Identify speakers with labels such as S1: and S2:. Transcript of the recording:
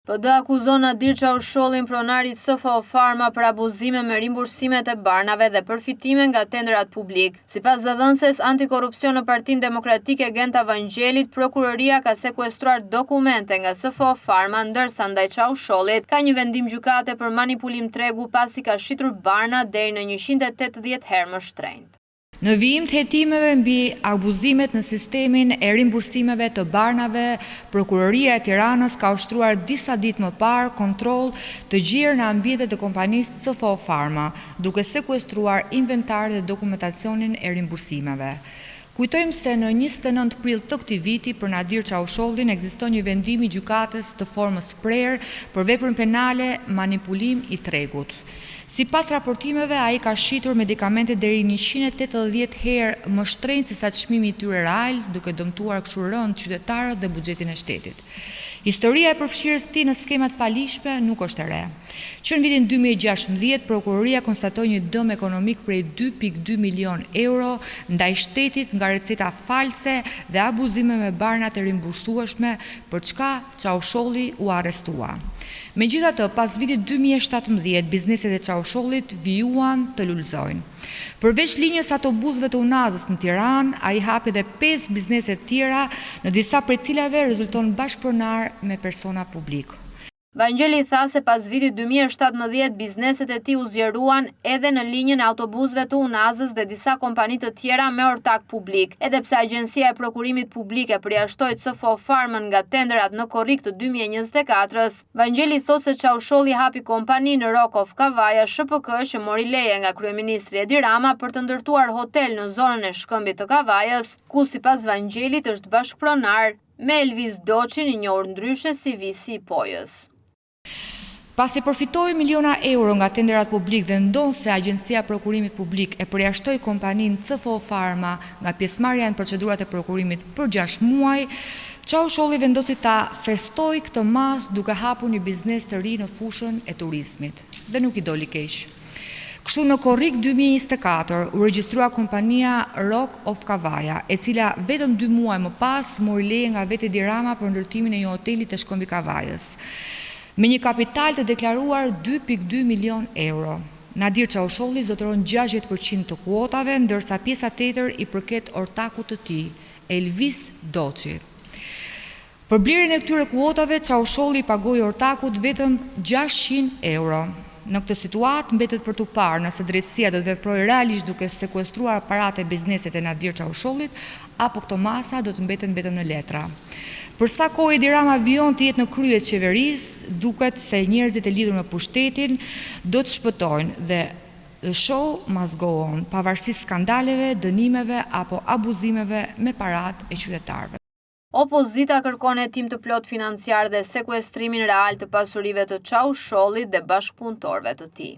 S1: PD akuzon Nadir Çaushollin, pronar i CFO Pharma për abuzime me rimbursimet e barnave dhe përfitime nga tenderat publik. Sipas zëdhënëses antikorrupsion në Partinë Demokratike Genta Vangjelit, prokuroria ka sekuestruar dokumente nga CFO Pharma, ndërsa ndaj Çaushollit ka një vendim gjykate për manipulim tregu pasi ka shitur barna deri në 180 herë më shtrenjtë.
S2: Në vijim të hetimeve mbi abuzimet në sistemin e rimbursimeve të barnave, Prokuroria e Tiranës ka ushtruar disa ditë më parë kontroll të gjerë në ambientet e kompanisë CFO Pharma, duke sekuestruar inventar dhe dokumentacionin e rimbursimeve. Kujtojmë se në 29 prill të këtij viti për Nadir Çaushollin ekziston një vendim i gjykatës të formës prerë për veprën penale manipulim i tregut. Sipas raportimeve, ai ka shitur medikamente deri 180 herë më shtrenjtë se sa çmimi i tyre real, duke dëmtuar kështu rënd qytetarët dhe buxhetin e shtetit. Historia e përfshirjes tij në skemat e paligjshme nuk është e re. Që në vitin 2016, prokuroria konstatoi një dëm ekonomik prej 2.2 milion euro ndaj shtetit nga receta false dhe abuzime me barnat e rimbursueshme, për çka Çausholli u arrestua. Megjithatë, pas vitit 2017, bizneset e Çaushollit vijuan të lulëzojnë. Përveç linjës autobusëve të Unazës në Tiranë, ai hapi edhe 5 biznese të tjera, në disa prej cilave rezulton bashkëpronar me persona publik.
S1: Vangjeli tha se pas vitit 2017 bizneset e tij u zgjeruan edhe në linjën e autobusëve të Unazës dhe disa kompani të tjera me ortak publik. Edhe pse Agjencia e Prokurimit Publik e përjashtoi CFO Pharmën nga tenderat në korrik të 2024-s, Vangjeli thotë se Çausholli hapi kompaninë Rock of Kavaja SHPK që mori leje nga kryeministri Edi Rama për të ndërtuar hotel në zonën e Shkëmbit të Kavajës, ku sipas Vangjelit është bashkëpronar me Elvis Doçin i njohur ndryshe si Visi i Pojës.
S2: Pasi përfitoi miliona euro nga tenderat publik dhe ndonëse Agjencia e Prokurimit Publik e përjashtoi kompaninë CFO Pharma nga pjesëmarrja në procedurat e prokurimit për 6 muaj, Çausholli vendosi ta festoj këtë masë duke hapur një biznes të ri në fushën e turizmit. Dhe nuk i doli keq. Kështu në korrik 2024 u regjistrua kompania Rock of Kavaja, e cila vetëm 2 muaj më pas mori leje nga vetë Edi Rama për ndërtimin e një hoteli të Shkëmbi Kavajës me një kapital të deklaruar 2.2 milion euro. Nadir Çausholli zotëron 60% të kuotave, ndërsa pjesa tjetër i përket ortakut të tij, Elvis Doçi. Për blerjen e këtyre kuotave, Çausholli i pagoi ortakut vetëm 600 euro. Në këtë situatë mbetet për të parë nëse drejtësia do të veprojë realisht duke sekuestruar paratë e bizneset e Nadir Çaushollit apo këto masa do të mbeten vetëm në letra. Për sa kohë Edi Rama vijon të jetë në krye të qeverisë, duket se njerëzit e lidhur me pushtetin do të shpëtojnë dhe the show must go on, pavarësisht skandaleve, dënimeve apo abuzimeve me paratë e qytetarëve.
S1: Opozita kërkon hetim të plot financiar dhe sekuestrimin real të pasurive të Çaushollit dhe bashkëpunëtorëve të tij.